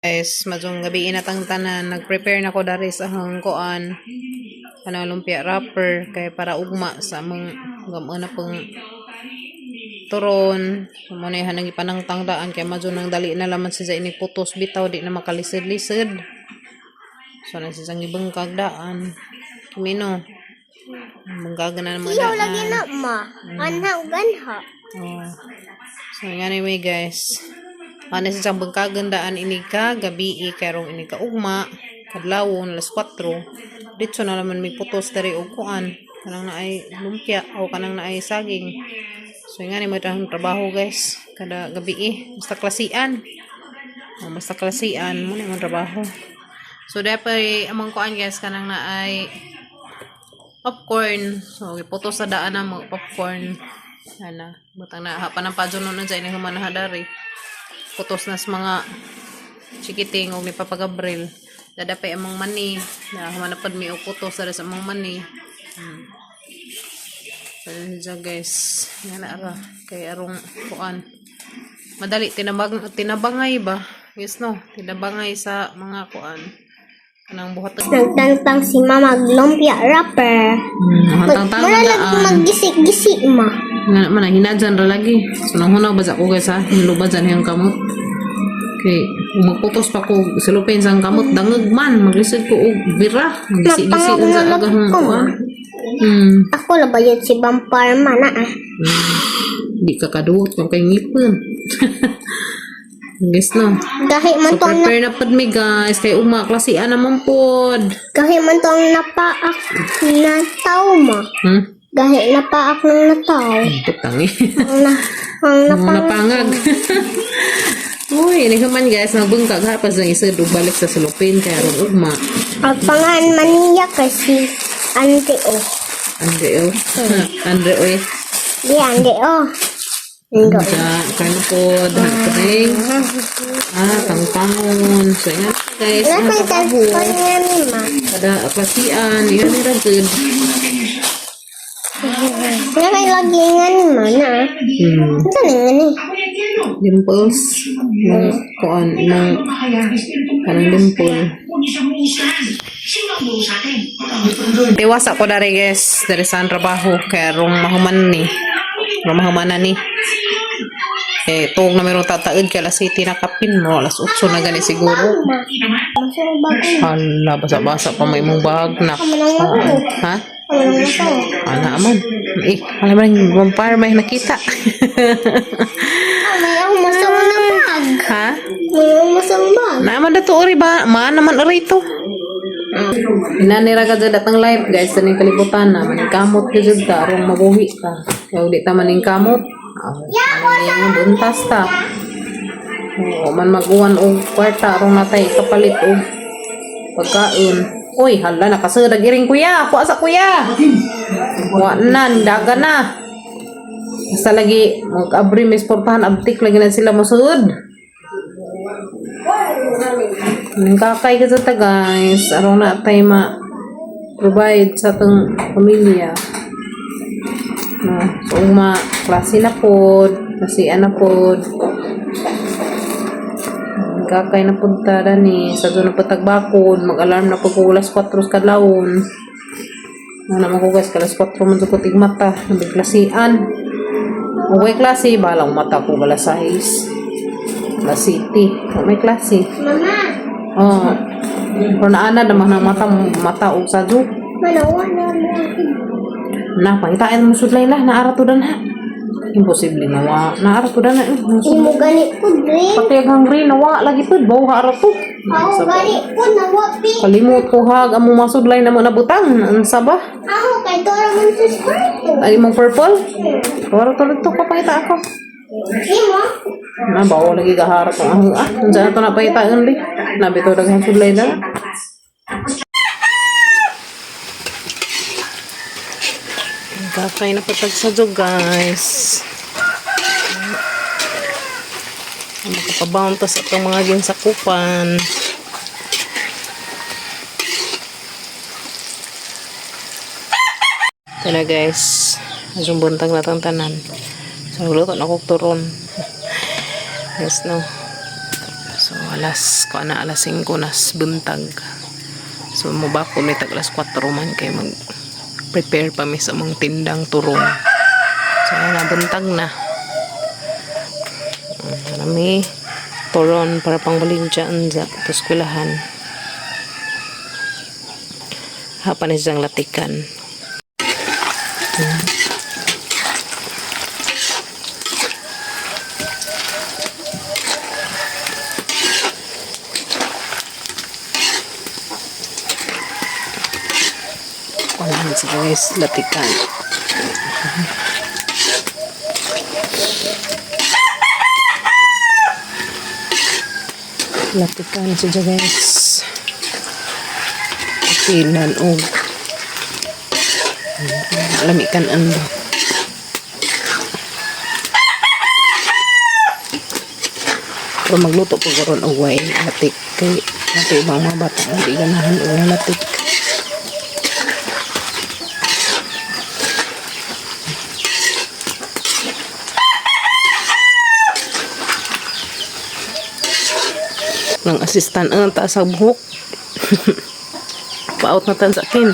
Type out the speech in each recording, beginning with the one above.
Guys, madyong gabi na tang tanan. Nag-prepare na ko dari sa ahang kuan. Kanang lumpia wrapper kay para ugma sa among gamon na pong turon. Mo na hanang ipanangtang daan kay madyo nang dali na laman siya ini putos bitaw, di na makalisod-lisod. So na siya ibangkag daan. Kimino. Bangkag na naman Iyaw daan. lagi na ma. Anha ug anha. Oh. So anyway, guys. Ano sa siyang bangkagandaan ini ka gabi karong ini ka ugma kadlawon alas 4. Ditso na naman may putos diri og kuan kanang naay lumpia o kanang naay saging. So nga ni mo tahong trabaho, guys, kada gabi eh. Basta klasian. Oh, basta klasian mo ni imong trabaho. So dapat among kuan, guys, kanang naay popcorn. So giputos sa daan na mga popcorn. Ana, butang na pa ng padyo nun sa inyong humanahadari. Putos na sa mga chikiting og ni Papa Gabriel. Dadapay among mani. Na humanapad mi og putos dara sa among mani. So, yun siya, guys. Nga na ara. Kay arong kuan. Madali tinabangay ba? Yes, no. Tinabangay sa mga kuan. Kanang buhat. Nagtangtang si mama og lumpia wrapper. Tangtang Mura lagi daan. maggisik-gisik ma. Nga naman, hinadyan ra lagi. So, nang hunaw ba sa ko, guys, ha? Hinlo ba dyan yung kamot? Okay, kung magputos pa ko, silupin sa kamot, dangag man, maglisod ko og bira. Magisi-gisi Magpangag sa na agahang ko, ma. kuan. Ako labayot si vampire man na ah. Di ka kaduot kung kay ngipon. Guys, no. Gahi man So, to ang prepare na pod mi, guys. Kay uma, klasian naman pod. Gahi man to ang napaak na tao ma. Gahi napaak ng nataw. Putang eh. Ang na ang Mga napangag. napangag. Uy, ini man, guys, nagbungkag ha, pas ang isa, balik sa sulupin, kaya aron ugma. Ang pangan maniya kasi ante o. Andre o. Andre oy. Di ande o. Ando. Diyan, kano po, dahan ko rin. Ah, tangtangon. So, yan, guys, Wala ang kang trabaho. telephone nga ni ma. Kada klasian, yan nila good. Wala kay lagi nga ni ma na. Ito na nga ni. Dimples. Mga kuan, mga kanang dimple. Tiwasa ko dari, guys, dari sa trabaho kaya rong mahuman ni. Rong mahuman na ni. Eh, tuog na meron tataid kay alas 7 na kapin mo. Alas 8 na gani siguro. Ma. Masang bago. Hala, basa-basa pa may imong bag na. Kamanang mato. Ha? Kamanang mato. Ana man. Eh, alam mo rin, vampire may nakita. Ah, may ako masang na bag. Ha? May ako masang bag. Naman na to, ori ba? Maan naman ori to. Inanira ka dyan datang life, guys, sa kalibutan na. Maningkamot ka dyan ka, arong mabuhi ka. Kaya di ta maningkamot. Ah, buntas ta. Oo, man maguwan og kwarta arong natay kapalit og pagkaon. Uy, hala, nakasurag iring kuya. Kuha sa kuya. Kuha na, daga na. Basta lagi, mag-abri, may sportahan, abtik lagi na sila mosuod. Ang kakay ka sa ta, guys. Araw na tayo ma provide sa atong pamilya. No? So, uma, klase na pod, klase na pod. Ang kakay na pod ta dani. Sa doon na patagbakod, mag-alarm na po ko alas 4 sa kadlawon. Ano naman ko, guys, kalas 4 man sa ko tigmata, nabigklasian. Kung may klase, balang mata ko alas 6. Alas City. Kung may klase. Mama. Oo. Oh. Pero naana naman ang mata mata og sadyo. Manawa na mo. Na pangitain mo sudlay lah naara to dan ha. Imposible na wa. Naara to dan na. Eh, Imo gani po green. Pati ang green na wa lagi pud bawo ha ara to. Ako gani po na wapi. Kalimot ko hag among masudlay na mo nabutang. Unsa ba? Ako kay Dora man sa kwarto. Ay imong purple? Wala to to ko pangita ako. Imo? Na bawo lagi kaharap ang ah. Unsa na to na pangitaan li? Nabito daghang sudlay na. Kakay na patag sa jug, guys. Makapabound ta sa itong mga ginsakupan. Ito na, guys. Asong buntag na tanan. So, nagluto na kog turon. Yes, no. So, Alas ko na, alas 5 nas buntag. So mubako ni tag alas 4 man kay mag prepare pa mi sa among tindang turon. So ayan na, buntag na. Marami turon para pang baligya sa eskwelahan. Hapan isang latikan. Wala na siya, guys, latikan. Latikan siya, guys. Pilan og lamikan ano. Pero magluto po karon og way latik kay nato ibang mga bata nga di ganahan og latik. Ng assistant ang taas sa buhok. Paot na tan sa akin.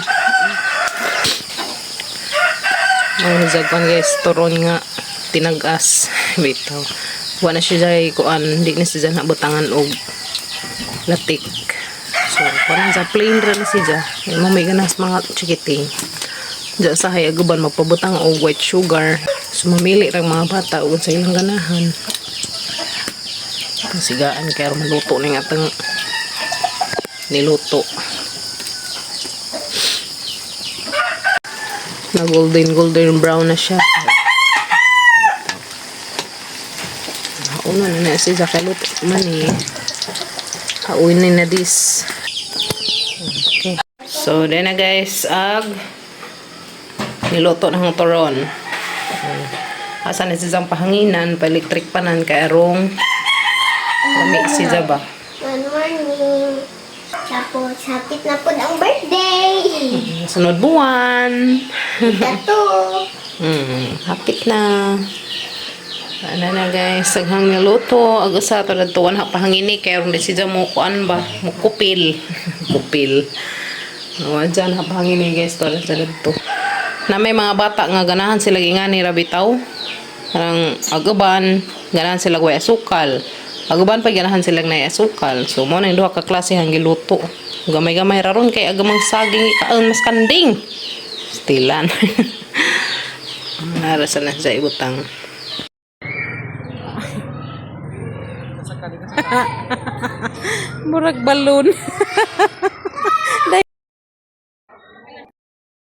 Ang zagwan, guys, turon nga tinagas. Bitaw. Wala na siya jay kuan, hindi na siya nabutangan og latik. So, kuan sa plain ra na siya. Mo may ganas mga chikiting. Diyan sa hayaguban magpabutang og white sugar. So, mamili ra ang mga bata og sa ilang ganahan. Sigaan kay aron maluto ning atong niluto. Na golden golden brown na siya. Una na na si Zakalut man eh. Hauin na na this. Okay. So, then na, guys, ag niluto ng turon. Asa na siyang pahanginan, pa-electric panan kay arong lami si ba? Good morning. Tapos, hapit na po ang birthday. Sunod buwan. Tato. Hapit na. Ano na, guys, saghang niluto. Ag usa to tuwan ha pahangini kay aron di siya mo kuan ba, mo kupil. Kupil. Wa dyan ha pahangini, guys, to sa to. Na may mga bata nga ganahan sila ingani ra bitaw. Parang agaban, ganahan sila way asukal. Agaban pa ganahan sila na asukal. So mo na yung duha ka klase ang giluto. Gamay-gamay ra ron kay agamang saging ikaon mas kanding. Stilan. Nara sa na sa ibutang. Murag balon.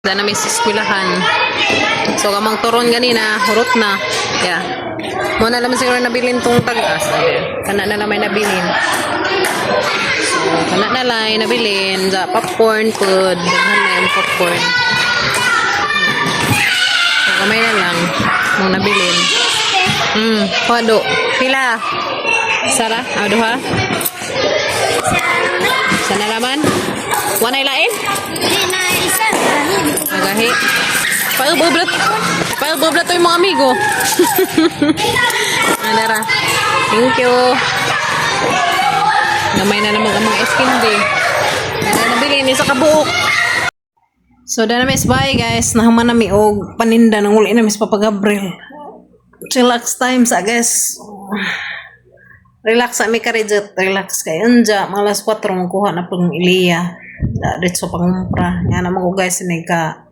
Da na may sa eskwelahan. So kamang turon ganina, hurot na. Yeah. Mo na naman siguro nabilin tong tag-as. Kana na lang may nabilin. So kana na lang nabilin sa popcorn food. Daghan na yung popcorn. So, kamay na lang mong nabilin. Kwado. Pila? Sara, ah, duha? Sana laman? Wanay lain? Agahi. Paubobla. Paubobla to yung mga amigo. Ano ra? Thank you. Gamay na naman ang mga eskindi. Ano nabili ni sa kabuok. So, dana miss, bye guys. Nahuman na mi og paninda nang uli na miss Papa Gabriel. Chillax time sa, guys. Relax sa mi karidjot. Relax kay anja. Mga alas 4 magkuha na pang Iliya. Diretso pangumpra. Nga naman ko, guys, may ka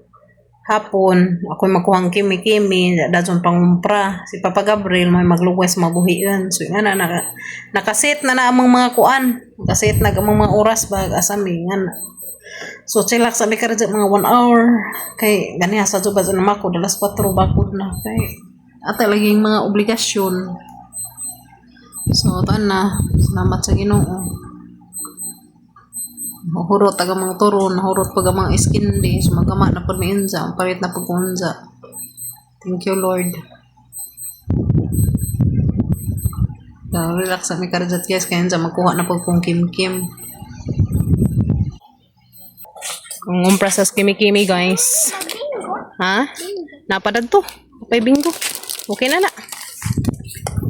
hapon. Ako'y makuhang kimi-kimi. Dadson pangumpra. Si Papa Gabriel may magluwas mabuhian. So nga na, nakaset na na among mga kuan. Nakaset na among mga oras ba asami nga na. So chillax sa mi karidjot mga 1 hour. Kay ganiha sa jubas na mako alas 4 bakod na kay ata laging mga obligasyon. So, taan na. Salamat sa Ginoo. Hurot aga mga turon, hurot pag ang mga iskindi, so magama na pud mi unsa, ang palit na pud ko unsa. Thank you, Lord. So, relax sa mi karidjot, guys, kaya unsa magkuha na pud kong kim-kim. Kung umpra sa kimi-kimi, guys. Ha? Napadad to. Pay bingo. Okay na na.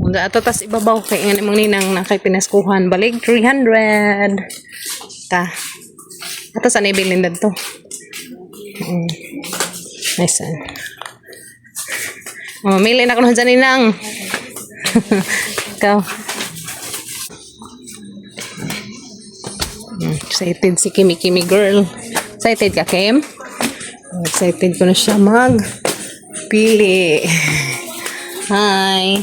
Unsa ato tas ibabaw kay nga imong ninang na kay pinaskuhan balig 300. Ta. Ato sa ibilin dadto. Nice. Ah. Oh, mamili na ko na dyan, ninang. Ikaw. Excited si Kimi Kimi girl. Excited ka, Kim? Oh, excited ko na siya mag pili. Hi.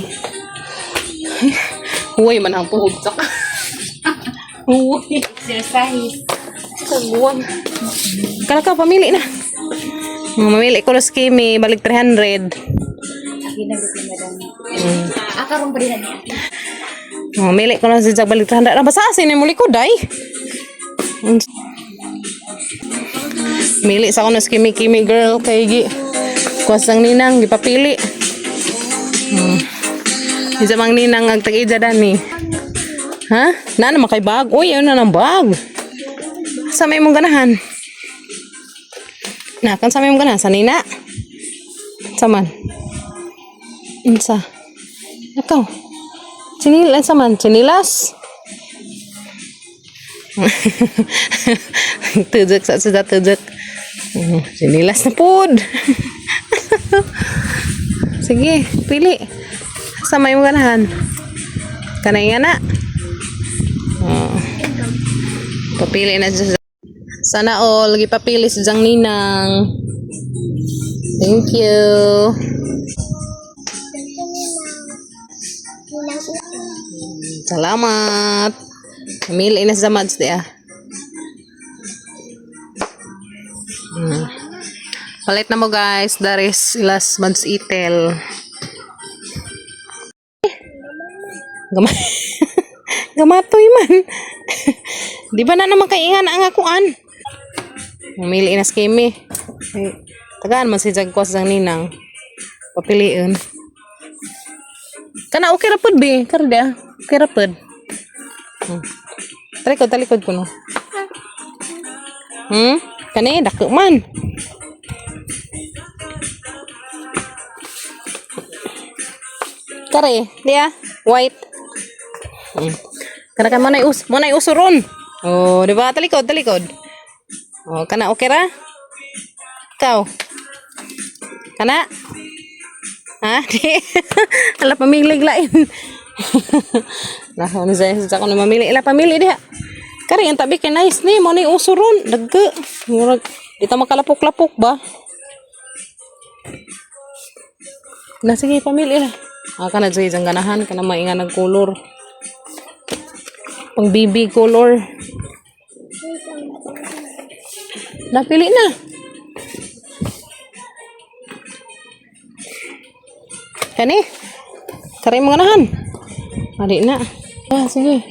Huway man ang tuhod sa Huway. Exercise. Kaguan. Kala ka, pamili na. Mamili ko na si Kimi, balik 300. Ginagod ni madam. Ah, karon pa din na niya. Mamili ko na si Jack balik 300. Ah, basta asin mo likod ay. Mili sa ako na si Kimi Kimi girl kay gi. Kuwas ang ninang gipapili. Isa mang ninang ang tag-ija dani. Ha? Na naman kay bag. Uy, ayun na ng bag. Sa may mong ganahan. Na, kan sa may mong ganahan? Sa nina? Sa man? Unsa? Ikaw? Chinilas sa man? Chinilas? Tujak sa sudah tujak. Chinilas na pod. Sige, pili. Sa may mong ganahan. Kanay nga na. Oh. Papili na siya. Sana all, gipapili si Jang Ninang. Thank you. Ninang ito. Salamat. Mamili na sa Mads di ah. Palit na mo guys, daris ilas Mads Itel. Gama Gamatoy man. Di ba na naman kaingan ang akuan? Mamili na si Kimi. Ay, tagaan man si Jag ko sa ninang. Papiliin. Kana okay ra pud be, kar di ah. Okay ra pud. Talikod, talikod ko no. Kani dako man. Kare, di ah. White. Kana ka manay us, manay usuron. Oh, di ba? Talikod, talikod. Oh, kana okay ra? Ikaw. Kana? Ha? Di. Ala pamilig lain. Lah, ano sa ako na mamili. Ila pamili diha. Kari ang tabi kay nice ni mo ni uso ron. Dagga. Murag di ta makalapok-lapok ba? Na sige pamili lah. Ah, kana jay jang ganahan kana mainga nag color. Pang BB color. Napili na. Kani? Kare mo ganahan. Adi na. Ah, sige.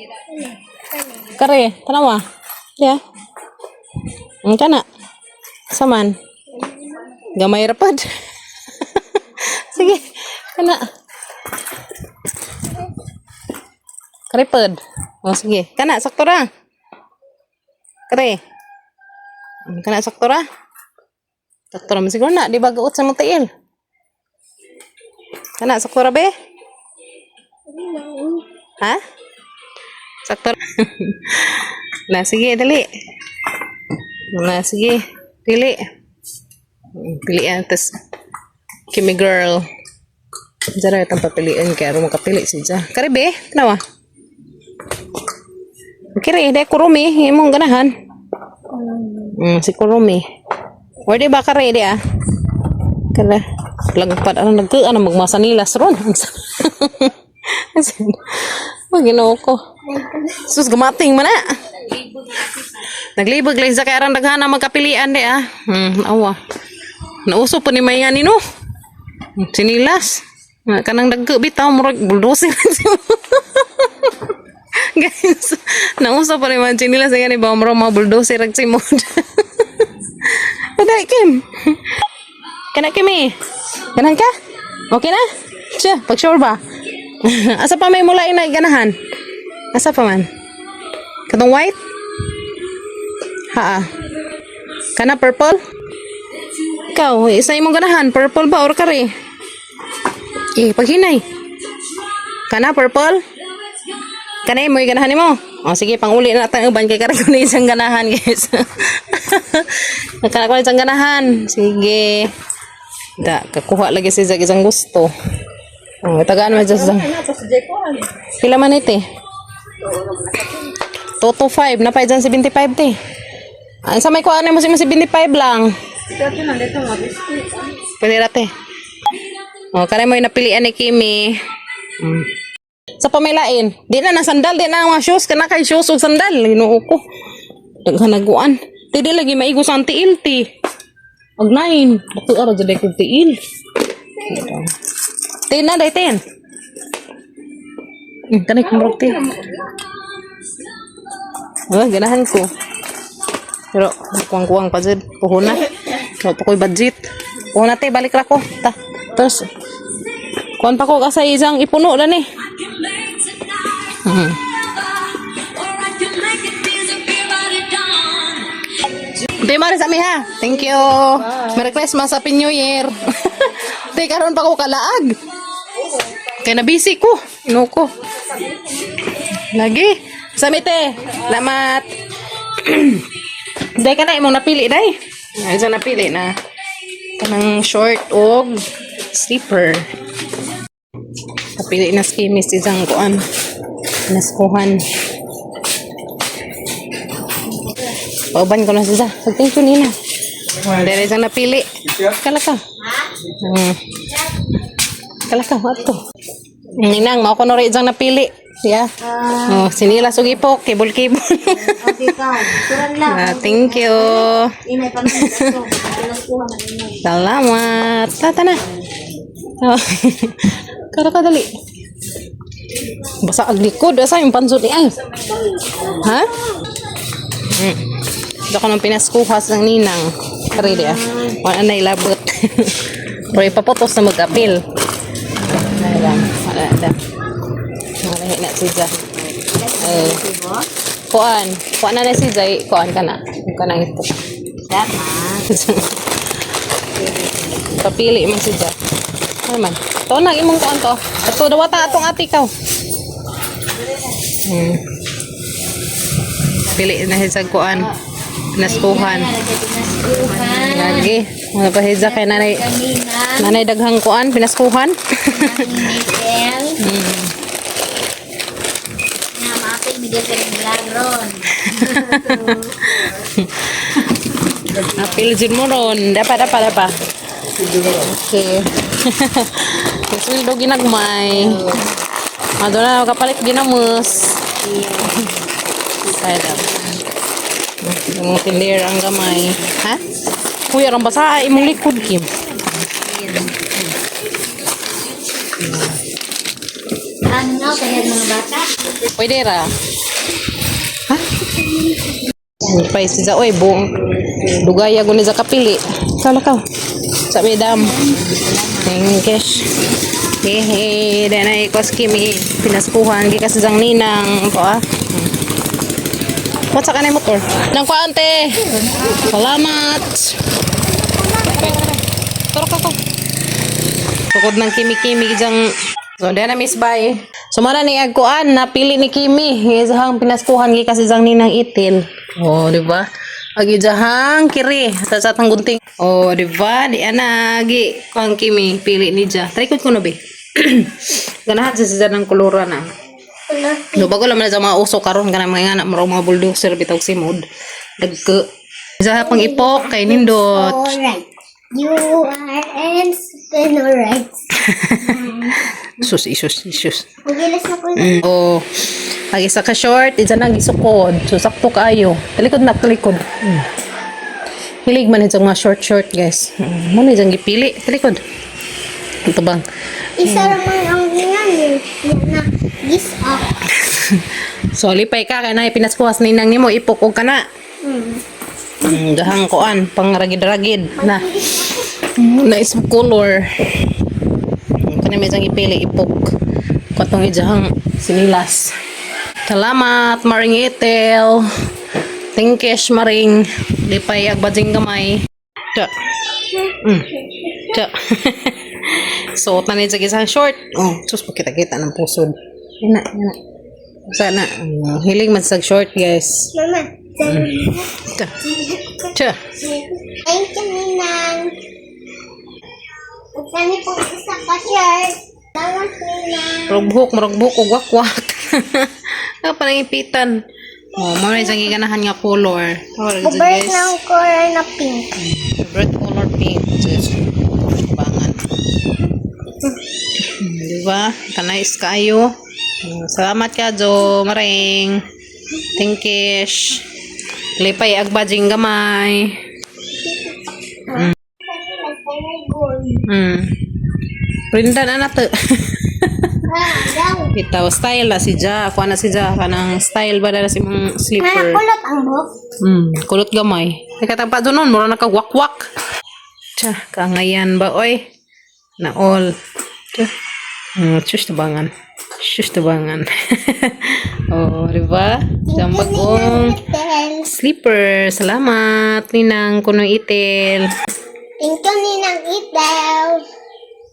Kare, tanawa. Ya. Ang kana. Saman. Gamay ra pod. Sige. Kana. Kare pod. Oh, sige. Kana sakto ra. Kare. Kana sakto ra. Sakto ra man siguro na, di ba gaot sa mong tiil? Kana sakto ra be? Ha? Sakto. Na, sige, dali. Na, sige. Pili. Pili yan. Tas, Kimi girl. Diyan itong papiliin. Kaya aron makapili si Ja. Karibe, tanawa. Kiri, dahil kurumi. Imong ganahan. Si kurumi. Pwede ba kare, di ah? Kala, lagpad, ano, nagkaan, ano, magmasanilas ron. Ang ginoo ko. Sus, gumating man na. Naglibog lang sa kay aron daghan ang magkapilian di ah. Awa. Nauso po ni Maya nino. Sinilas. Nga, kanang dagko bitaw murag bulldozer. Guys, nauso pa ni man sinilas nga ni ba murag mga bulldozer ag simod. Padali Kim. Kana Kim eh. Ganahan ka? Okay na? Siya, pag sure ba? Asa pa may mula na ganahan? Asa pa man? Katong white? Ha. Kana purple? Ikaw, isa imong ganahan, purple ba or kare? Eh, paghinay. Kana purple? Kanay mo ganahan nimo. O sige, panguli na tang uban kay karon ko na isang ganahan, guys. Kana ko na isang ganahan. Sige. Da, kakuha lagi si Zag isang gusto. Oh, tagaan man dyan sa. Pila man ite? 225 na pa dyan 75 te. Ang sa may kuha mo si 75 lang. Pwede ra te. Oh, kanay mo yung napilian ni Kimi. Sa pamilain, di na na sandal, di na ang mga shoes, kana kay shoes ug sandal, Ginoo ko. Daghan naguan. Ti di lagi maigo sa ang tiil ti. Og nine, bakit ara jud kog tiil. Tin na day tin. Kanay kumrok ti. Oh, ganahan ko. Pero kuwang-kuwang pa jud. Puhon na. Wala pa ko'y budget. Puhon na te, balik ra ko. Ta. Tapos, kuwan pa ko kasi isang ipuno na ni. Te, mare sa mi ha. Thank you. Merry Christmas, Happy New Year. Te, karon pa ko kalaag. Kay na busy ko. Ino ko. Lagi. Sa mi te. Salamat. Day ka na imong napili day. Ay, isa napili na. Kanang short og slipper. Napili na si Miss isang kuan. Naskuhan. Pauban ko na siya. So, thank you, Nina. Dere isang napili. Kala ka. Kala ka, ato. Ninang, mao ko na rin isang napili. Yeah. Oh, sinila sugipok, kibol-kibol. Okay ka. Turan lang. Ah, thank you. Inay pa man ito. Pinaskuhan na ninyo. Salamat. Tata na. Oh. Kara ka dali. Basa ag likod. Asa yung pansot ni ay? Ha? Ito ko nung pinaskuhas ng ninang. Karili ah. Wala na ilabot. Pero ipaputos na mag-apil. Wala lang. Wala na. Wala na si Ja. Eh. Kuan. Kuan na na si Jai. Kuan ka na. Kuan na ito. Tama. Papili man si Ja. Ano man? To na imong kuan to. Ato dawata atong ati kaw. Pili na hizag kuan. Naskuhan. Pinaskuhan. Lagi. Mga pa kay nanay. Kanina. Nanay daghang kuan pinaskuhan. Nickel. Na maapil bigyan ko ng vlog ron. Apil jud mo ron. Dapat dapat dapat. Okay. Sweldo ginagmay. Madonna kapalit ginamos. Side up. Yung mga tindera ang gamay. Ha? Kuya, ang basa ay imong likod, Kim. Ano kaya mga bata? Pwede ra. Ha? Pay si Zaoy, buong dugaya guni sa kapili. Kala ka. Sa medam. Thank you. Hehe, dahil na ikos kimi. Pinaskuhan, gikas sang ninang. Po ah. What's sa kanay motor? Nang kuan te. Salamat. Turo ka ko. Tukod ng kimi-kimi diyang. So, diyan na Miss Bay. So, mara ni agkuan, napili ni Kimi. Isahang pinaskuhan gi kasi isang ninang itil. Oh, di ba? Ag ijahang kiri sa sa atang gunting. Oh, di ba? Di ana gi kuan Kimi pili ni ja. Try ko no be. Ganahan sa siya ng kulura na. No, bago lang man sa mga uso karon kanang mga anak murag mga bulldozer bitaw simod. Dagko. Isa pang ipok kay nindot. Alright. You are and spin alright. Sus, isus, isus. Magilas na ko. Oh. Ang isa ka short, isa nang isukod. So sakto kaayo. Talikod na talikod. Hilig man itong mga short short, guys. Mo na itong gipili. Talikod. Ito bang? Isa naman ang yan eh. Yan na. Gis up. So lipay ka kay na pinaskuhas ni nang nimo ipok og kana. Dahang kuan pangragid-ragid na. Nice color. Kani may isang ipili ipok. Katong ijahang sinilas. Salamat, Maring Itel. Thank you, Maring. Lipay agbajing gamay. Ta. Ta. Suot na ni sa isang short. Oh, sus, kita-kita ng pusod. Ina, ina. Sana. Hilig man sa short, guys. Mama. Tsa. Tsa. Thank you, Ninang. Kani po isa ka shirt. Salamat, Ninang. Murag buhok, murag buhok og wakwak. Ah, parang ipitan. Oh, mao na isang giganahan nga color. Oh, Favorite ng color na pink. Favorite color pink. Just bangan. Di ba? Kanais kaayo. Salamat ka, Jo. Maring. Thankish. Lipay agbajing gamay. Kani mas gold. Printa na nato. Ah, daw. Itaw, style na si Ja. Kuha na si Ja. Kanang style ba na si mong Mga slipper. kulot ang buhok. Kulot gamay. Teka, tagpa doon nun. Mura nakagwakwak. Tsa, kangayan ba, oy? Na all. Tsa. Tsus, tabangan. Tsus, tabangan. Oh, di ba? Siyang bagong Itel. slipper. Salamat, Ninang Kunoy Itel. Thank you, Ninang Itel.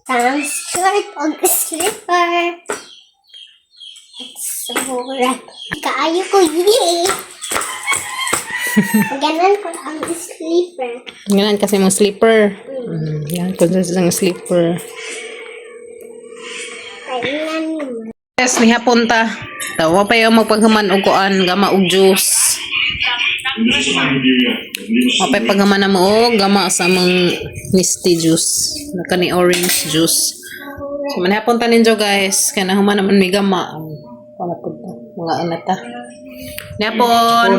Ang short og slipper. It's so red. Kaayo ko, yay! Ganan ko ang slipper. Ganun kasi mong slipper. Yan, kung sa isang slipper. Kainan mo. Yes, nihapon ta. Tawa pa yung magpaghaman og kuan, gama og juice. Mapay paghaman na mo og gama sa among misty juice. Naka ni orange juice. So manihapon ta ninyo, guys. Kaya nahuman naman may gama. Wala po ta. Mga ana ta. Nihapon.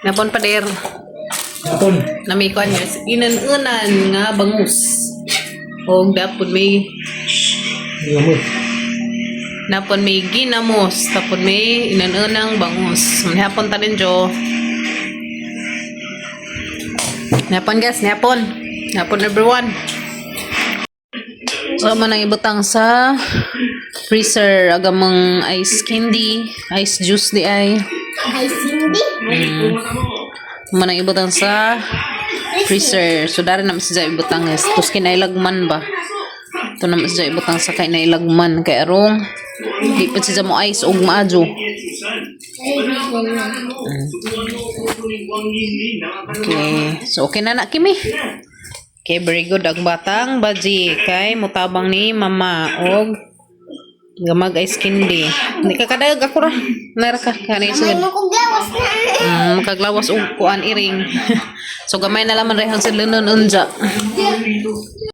Nihapon pader. Hapon. Na may kuan, guys. Inan-unan nga bangus. Og dapon may Lamot. Napon may ginamos, tapon may inanunang bangus. Manihapon ta rin, Jo. Nihapon, guys, nihapon. Nihapon everyone. So, mo nang ibutang sa freezer agamang ice candy, ice juice di ay. Ay, Cindy. Mo nang ibutang sa freezer. So, dari naman siya ibutang, guys. Tapos kinailagman ba? Ito naman siya ibutang sa kinailagman. Kay arong, di pa siya mo ice og maadyo. Okay. So, okay na na, Kimi. Okay, very good. Ang batang baji. Kay mutabang ni mama og gamag ice candy. Hindi ka kadayag ako ra. Nara ka. Kani May sugod. mo kong gawas na. Makaglawas og kuan iring. So gamay na laman rehon sa lunon unja.